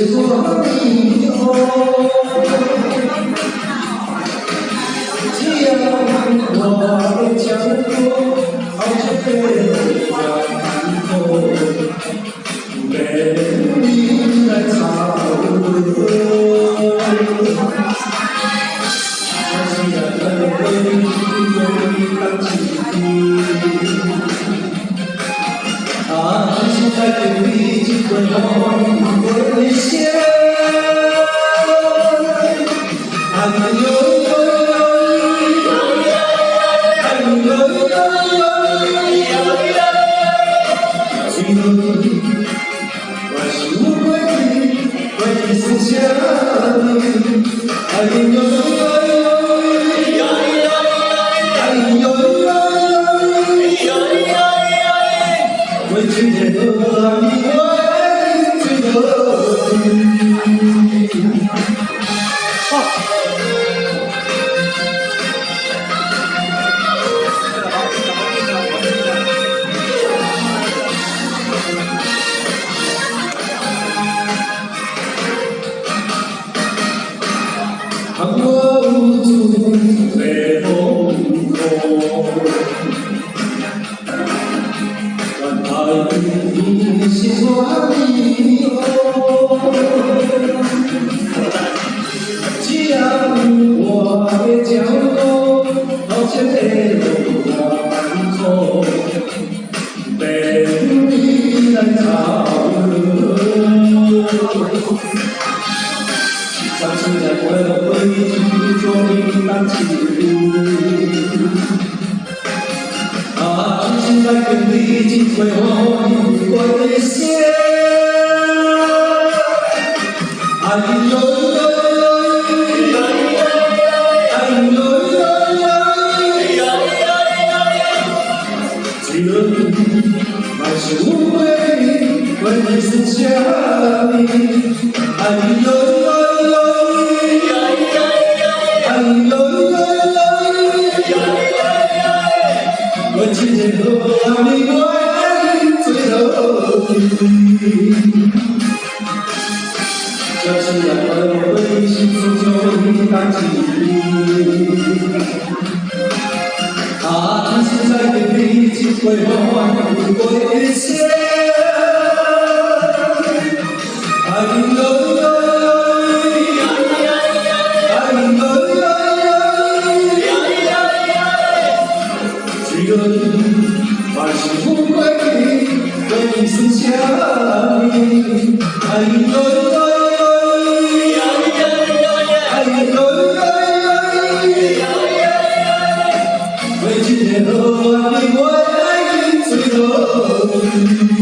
是我的哦。只要有我的照顧，後一個路也苦，免你來操勞。若是咱來過，做你當一啊，心內甜蜜一回風過聲。哎呦呦呦，哎呦呦呦，水落我想過去，過去是啥物？哎呦呦呦，哎呦呦呦，過一個好仔我愛水落去。好。通我有厝的風雨，原來你是我的哦。只要有我的照顧，頭前的路也艱苦，免你來操勞。三次來過過去，做你當一啊，心內甜蜜一回風過聲。哎呦呦呦，哎呦呦呦，水落去，莫想過去，過去是啥物？哎呦呦呦，哎呦呦呦，我一個好仔我愛水落去。這是咱快樂過，心事做你當一啊，心內甜蜜一回風過聲。哎呦呦呦，哎呦呦呦，水落去，莫想過去，過去是啥物？哎呦呦呦，哎呦呦呦，过一個好仔我愛水落去。